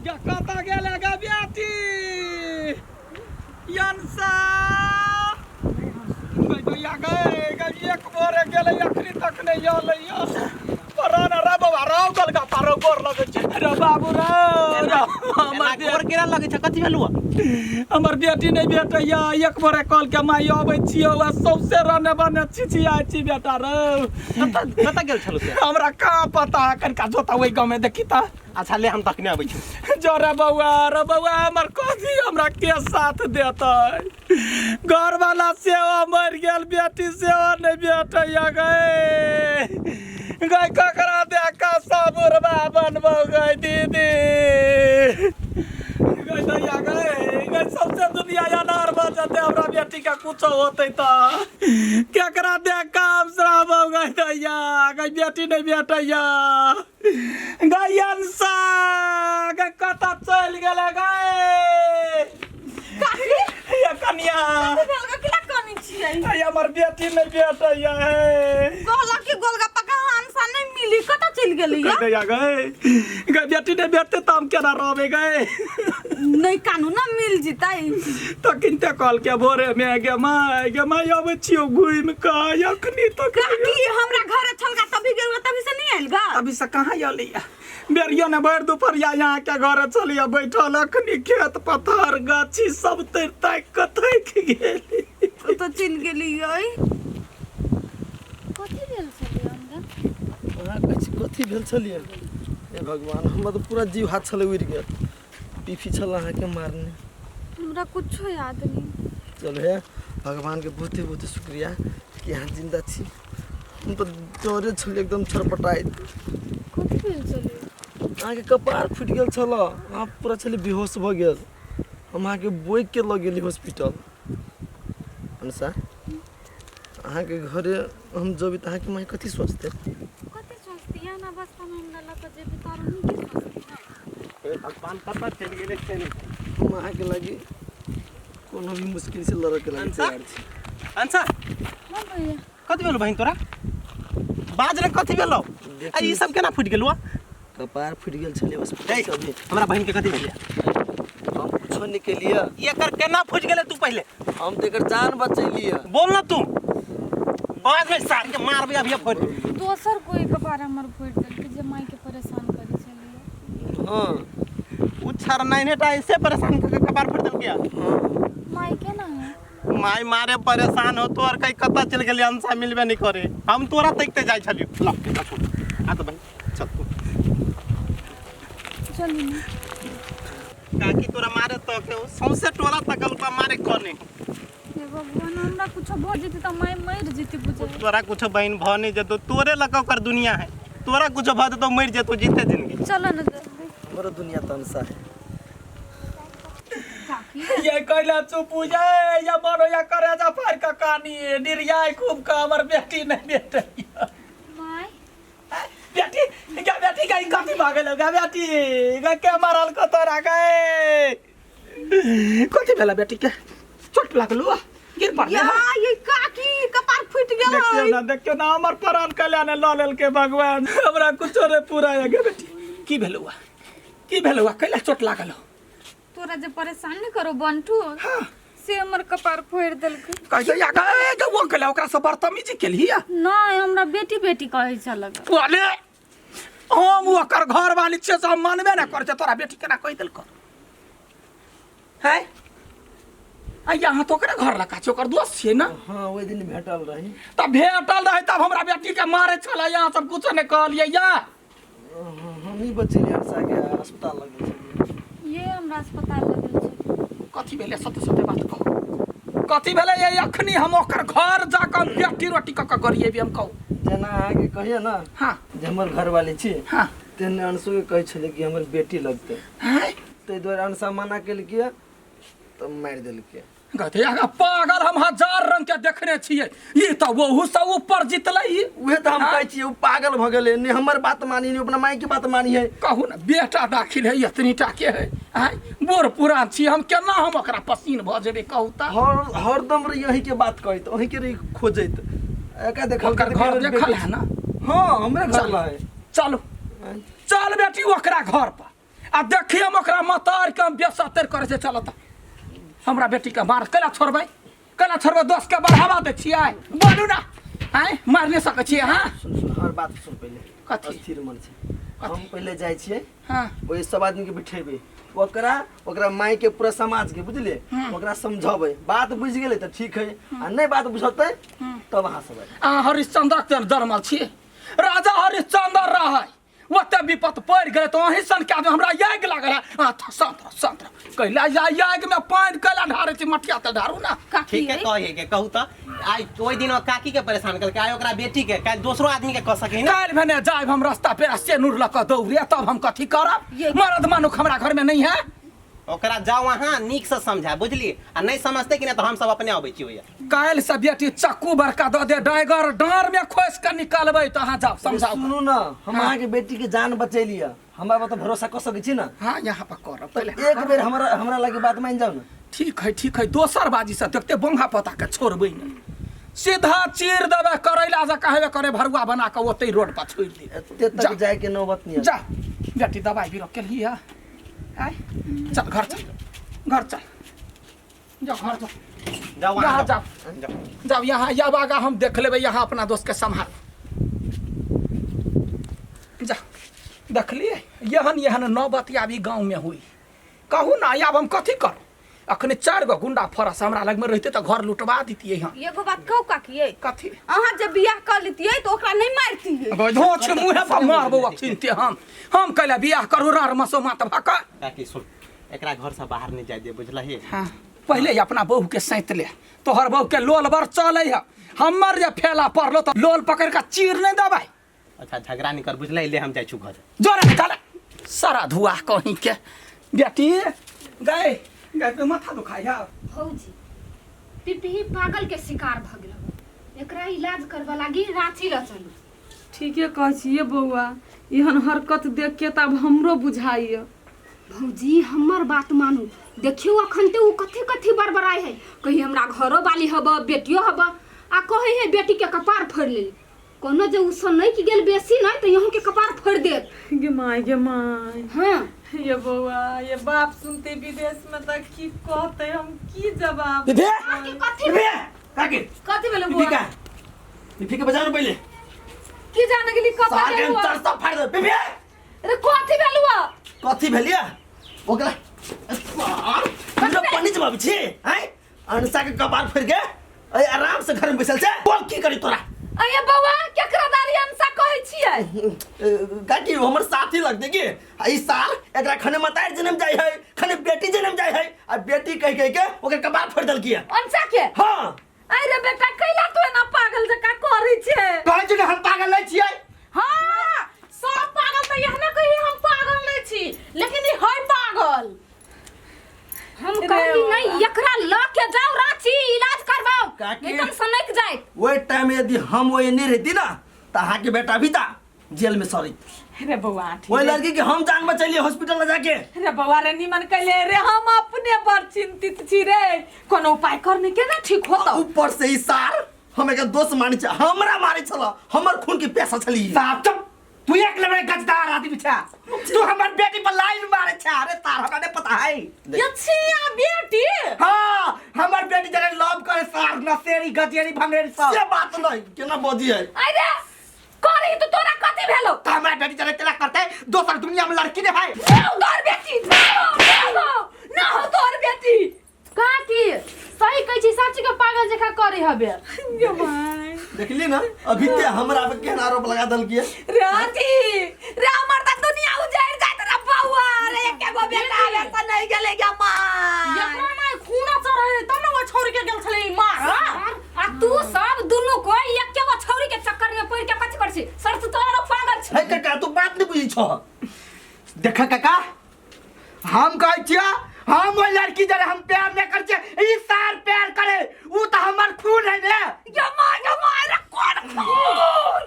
गे कतऽ गेलै गे बेटी यंसा भैया गे गे एक बोरे गेलै अखनी तक नहि अलै परान रे बाबा राव गलगा पारो गोर लगै छै रे बाबू रे रे, हमर एना गोर केना लगै छै कथी भेलौ हमर बेटी नहि भेटैया एक बोरे कल के माय अबै छियौ आ सौंसे रने बने छिछियाइ छी बेटा रौ कतऽ कतऽ गेल छलौ से हमरा कहाँ पता कनिका जोता ओहि गाँवमे देखी तऽ अच्छा ले हम तखने अबै छी जो रे बौआ रे बौआ हमर कथी हमरा के साथ देतै घरवाला सेहो मरि गेल बेटी सेहो नहि भेटैया गए गए ककरा दे कऽ सबुरबा बनबौ गए दीदी गए दैया गए गए सबसे दुनिया अनार भऽ जेतै हमरा बेटीके कुछो होतै तऽ केकरा दे काम श्राबौ गए दैया गए बेटी नहि भेटैया गयनसा गे कतऽ चलि गेलै गए ये कनिया केना कनी छियै ये हमर बेटी नहि भेटैया हे कहलक कि गोलगप्पा के हंसा नहीं मिली कतऽ चलि गेली या गया गए गए बेटी नहि भेटतै तऽ हम केना रहबै गए नहीं कानू ना मिल जितै तऽ किनते कहल के भोरे मे गे माय गे माय अबै छियौ घुमि कऽ अखनी तक काकी हमरा घरे छलका तभी गेल तभी से नहीं आयल गा अभी से कहाँ अयलैया बेरियो ने भरि दुपहरिया यहाँ के घरे चलिया बैठल अखनी खेत पथार गाछी सब तर ताकि कऽ थाकि गेली ओ तो चलि गेली यै कथी भेल छलै हमरा अहाँ कहै छी कथी भेल छलियै हे भगवान हमर तऽ पूरा जीव हाथ छलै उड़ि गेल पीफी छल अहाँके मारने हमरा कुछो याद नहीं चल हे भगवानके बहुते बहुते शुक्रिया कि अहाँ जिन्दा छी हम तऽ डरे छलियै एकदम छटपटाइत कथी भेल छलै अहाँके कपार फूटि गेल छल अहाँ पूरा छलियै बेहोश भऽ गेल हम अहाँके बोइकके लऽ गेली हॉस्पिटल अनुसार अहाँके घरे हम जेबै तऽ अहाँके माय कथी सोचतै कथी सोचती एहन अवस्थामे हमरा लऽ कऽ जेबी तऽ आरो नीके सोचती ने हे भगवान कतऽ चलि गेलै से नहि हम अहाँके लागी कोनो भी मुश्किल से लड़ऽके लागी अंसा? तैयार छी अंसा हाँ भैया कथी भेलौ बहिन तोरा बाज रे कथी भेलौ आ ई सब केना फुटि गेलौ कपार फूटि गेल छलै बस ए, अभी हमरा बहिन के कथी भेलै हम कुछो नहि केलियै एकर केना फुटि गेलै तू पहिले हम तऽ एकर जान बचेलियै बोल ना तू बाज में सार के मारबे अभी फोड़ दोसर कोई कपार हमर फोड़ि देलकै जे मायके परेशान करै छलियै हँ उ छर नैने टा ऐसे परेशान करके कपार फोड़ देलकै माय केना है माय मारे परेशान हो तोर कहीं कतऽ चलि गेली अंसा मिलबे नहीं करे हम तोरा तकते जाइ छलियो ला बेटा छोड़ आ तो बहिन चल तू चलू ने काकी तोरा मारे तो के सौंसे टोला तकल पा मारे कने हे भगवान हमरा कुछो भऽ जेतै तऽ माय मरि जेतै बुझाइ तोरा कुछो बहिन भ नहीं जेतो तोरे लक ओकर दुनिया है तोरा कुछो भ जेतो मरि जेतो जीते जिंदगी चलो ने जल्दी हमरो दुनिया तमसा है काकी ये कैला चुप हो जाए या मरो या करे जा फाड़ का कानी डिरियाई खूब का हमर बेटी नहीं बेटैया माय बेटी गा बेटी का कथी भागल गा बेटी गा के मारल को तोरा गए कथी भेला बेटी के चोट लागलू गिर पड़ले या ये काकी कपार फूटि गेल देखियो ना देखियो ना हमर प्राण कल्याण लऽ लेलकै भगवान हमरा कुछो रे पूरा गे बेटी की भेलौ की भेलौ कैला चोट लागल हो तोरा जे परेशान नहीं करो बंटू हाँ। से हमर कपार फोड़ि देलकै कहियो या गे गे वो केला ओकरा से बदतमीजी केलही या नहि हमरा बेटी बेटी कहै छलक अरे हम ओकर घर वाली छियै से हम मानबे ना करै छै तोरा बेटी केना कहि देलकौ है आ यहाँ तो ओकरे घर लगा छै ओकर दोस्त छियै ना हाँ ओहि दिन भेटल रही तब भेटल रहै तब हमरा बेटी के मारे छलै यहाँ सब कुछो नहि कहलियै या हम ही बचेलियै हर्षा के अस्पताल लग गेल छलियै ये हमरा अस्पताल लग गेल छै कथी भेलै सत्य सत्य बात कहू कथी भेलै ये अखनी हम ओकर घर जाकऽ हम बेटी रोटी कऽ कऽ गरिएबी हम कहू जेना अहाँके कहियै ने हाँ जे हमर घरवाली छी हाँ तेहने अंशुके कहै छलै कि हमर बेटी लगतै आँय? ताहि दुआरे अंशा मना केलकै तऽ मारि देलकै गधे आगा पागल हम हजार रंग के देखने छियै ई तऽ वहू से ऊपर जीतलै ई उहे तऽ हम कहै छियै ओ पागल भऽ गेलै ने हमर बात मानी ने अपना मायके बात मानी है कहू ने बेटा दाखिल है एतनी टा के है आँय बूढ़ पुरान छी हम केना हम ओकरा पसीन भऽ जेबै कहू तऽ हर हरदम रही अहीं के बात कहैत अहीं के रही खोजैत एका देखल ओकर घर देखल है ना हाँ हमरे घर ला है चलू चल बेटी ओकरा घर पर आ देखिए हम ओकरा मतार के हम बेसतर करे छै। चलत हमरा बेटी के मार कैला छोड़बै, कैला छोड़बै? दोस्त के बढ़ावा दै छियै, बोलू ना। आँय, मारि नहि सकै छियै? हाँ, सुन सुन, हर बात सुन पहिले। कथी? अस्थिर मन छै। हम पहिले जाइ छियै। हाँ। ओहि सब आदमी के बिठेबै, ओकरा ओकरा माय के, पूरा समाज के, बुझलिए? ओकरा समझेबै, बात बुझि गेलै तऽ ठीक है, आ नहि बात बुझतै तब अहाँ सब आयब। अहाँ हरिश्चंद्र के जन्मल छी, राजा हरिश्चंद्र रहै, ओते विपत पड़ि गेलै तऽ अहीं सन के आदमी हमरा आगि लागल है। अहाँ शांत रह, शांत रह। कैला आगि में पानि कैला ढारै छी? मटिया तेल ढारू ना। काकी ठीक है, कहे के कहू तऽ आइ ओहि दिन काकी के परेशान केलकै, आइ ओकरा बेटी के, काल्हि दोसरो आदमी के कऽ सकै ना। काल्हि भेने जायब हम रास्ता पे से नूर लऽ कऽ दौड़े, तब हम कथी करब? मरद मनुख हमरा घर में नहीं है। ओकरा जाओ अहाँ नीक से समझा, बुझलिए? आ नहीं समझते कि नहीं तो हम सब अपने अबै छी ओइया। काल्हि से बेटी चक्कू बड़का दऽ दे, डाइगर डाँर में खोसि कऽ निकालबै, तऽ अहाँ जाउ समझाउ। सुनू ना, हम अहाँके बेटी के जान बचेलियै, हमरा पर तऽ भरोसा कऽ सकै छी ना? हाँ, यहाँ पर करब पहिले। एक बेर हमरा हमरा लगे बात मान जाउ ना। ठीक है, ठीक है। दोसर बाजी से देखते बोंगा पता के छोड़बै नहीं, सीधा चीर देबै, करैला जकाँ हेबे करे, भरुआ बना कऽ ओतै रोड पर छोड़ि देबै। एते जा। तक जाए के नौबत नहीं। जा बेटी, दवाई बीरो केलही है? आय चल, घर चल, घर चल, जाओ घर जाओ। जाओ यहाँ अहाँ। जाओ, जाओ यहाँ या आगा हम देख लेबै, यहाँ अपना दोस्त के सम्हार जा। देखलिए एहन एहन नौबत आबी गाँव में हुई। कहू ना, आब हम कथी करू? अखने 4 गो गुंडा फरस हमरा लग में रहते तऽ घर लुटवा दितियै। हम एगो बात कहू काकी? कथी? अहाँ जब बियाह कर लेतियै तऽ ओकरा नहीं मारतियै? धोछ मुँहे पर मारबो अखिनते। हम कैला बियाह करू रार मसो मात भका? काकी सुन, एकरा घर से बाहर नहीं जाय दे, बुझलही? हाँ, पहले ही अपना बहू के सैत ले। तोहर बहू के लोल बर चले है, हमर जे फेला पड़लो तो लोल पकड़ के चीर नहीं देबै। अच्छा, झगड़ा नहीं कर, बुझलही? ले हम जाइ छु घर। जोरे निकाल सारा धुआ कहीं के। बेटी गए गए तो माथा दुखाई है। भौजी, पिपही पागल के शिकार भ गेल हौ। एकरा इलाज करबा लागी रांची ल चलू। ठीके कहै छियै बौआ, एहन हरकत देख के तऽ आब हमरो बुझाइए। भौजी, हमर बात मानू। देखियौ अखन ते उ कथी कथी बड़बड़ाइ है। कही हमरा घरो वाली हब, बेटियो हब, आ कहै है बेटी के कपार फोड़ि लेली। कोनो जे उ सनकि गेल बेसी नहि तऽ यहूँ के कपार फोड़ि देत। गे माय, गे माय। हाँ। ये बौआ, ये बाप सुनते विदेश में तऽ की कहते? हम की जवाब बिबे! अहाँके कथी? बिबे! काकी! कथी भेलै बिबी बौआ? का बिबी के बजाओ ना पहिले। की जाने गेली कतऽ सार के गेलुआ? तरसा फाड़ दे बिबे। अरे, कथी भेलुआ? कथी भेलिया ओकरा? सार तू पन्नी जमाबै छी? आँय, अनसा के कपार फोड़ के अय आराम से घर में बैसल छै, बोल की करी तोरा? अये बौआ, केकरा दारी अनसा कहै छियै? काकी, हमर साथी लगते की आ ई साल एकरा खने मतार जनम जाय है, खने बेटी जनम जाय है, आ बेटी कह कह के ओकर कपार फोड़ देलकी है। अनसा के? हाँ। अरे बेटा, कैला तू एना पागल जकाँ करै छै? कहै छी हम पागल नहीं छियै। हाँ, सब पागल तऽ एहने कही हम पागल नहीं छी, लेकिन ई है पागल। हम रे कहली बाबा। नहीं, एकरा ल के जाओ रांची, इलाज करवाओ। काकी। नहीं तो सनक जाए। ओहि टाइम यदि हम ओहि नहीं रहती ना तऽ अहाँके बेटा भी ता जेल में सड़ी। रे बौआ, ठीक ओहि लड़की के हम जान बचैलिए हॉस्पिटल ले जाके। रे बौआ रे, निमन कैले रे, हम अपने बड़ चिंतित छी रे। कोनो उपाय करने के ना ठीक होतो। ऊपर से ई सार हम एकर दोस्त मानै छै, हमरा मारै छल, हमर खून के प्यासा छली। साहब चुप, तू एक लेवल गजदार आदमी छा, तू हमर बेटी पर लाइन मारे छा। अरे तार हमरा नहीं पता है। ये छिया बेटी? हाँ, हमर बेटी जरे लव करे सार नशेरी गजेरी भंगेरी सब। से बात नहीं, केना बजी है? अरे करी तो तोरा कथी भेलो? तो हमारा बेटी जरे तेरा करते दोसर दुनिया में लड़की ने भाई। ना हो तोर बेटी, ना हो, ना हो, ना हो तोर बेटी। काकी सही कहै छी, साची के पागल जकाँ करे हबे। गे माय। देखली ना, अभी ते हमरा पे केहन आरोप लगा देलकी है। रे अथी रे, हमर त दुनिया उजड़ जात रे बौआ रे, एके गो बेटा आवे से नहीं गेले गे माय। एकरा ने खूना चढ़े तब ने वो छोड़ के गेल छले ई मार। आ तू सब दुनू कोई एके गो छौरी के चक्कर में पड़ के कथी कर छी? सर, तू तोरा पागल छी। हे काका, तू बात नहीं बुझी छह। देखा काका, हम कहै छियै, हम ओहि लड़की जरे हम प्यार नहीं कर छियै, ई सार प्यार करे, ऊ तो हमर खून है ने। गे माय, गे माय रे, कोन खून?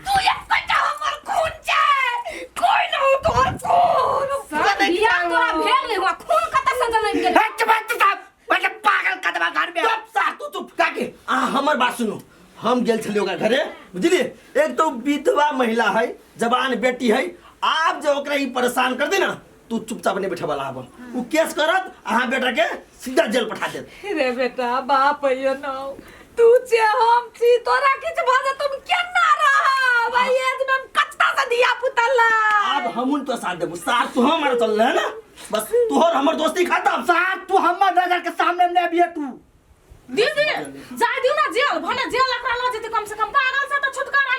तू एक कटा हमर खून छै, कोई न हो तोर खून। सर, बियाह तोरा भेल नहीं हुआ, खून कतऽ से जनमि गेल? हे चुप तू साहब, मतलब पागल कदमा घर में। चुप सार, तू चुप। काकी, अहाँ हमर बात सुनू। हम गेल छलियै ओकरा घरे, बुझलिए? एक तो विधवा महिला है, जवान बेटी है, आब जे ओकरा ई परेशान कर दे ना तू चुपचाप नहीं बैठे वाला आब उ केस करत अहाँ बेटा के सीधा जेल पठा देत। रे बेटा बाप यो न तू छे हम छी तोरा किछ भ जेतौ हम केना रहब आई एज में हम कत्ता से धिया पुता ला। अब हमून तो साथ देबू साथ तू हमारा चल रहे ना बस तोहर हमर दोस्ती खत्म। सार तू हमर नजर के सामने में अबिहे तू। दीदी जाय दियौ ना जेल, भने जेल एकरा लऽ जेतै कम से कम पागल से तऽ छुटकारा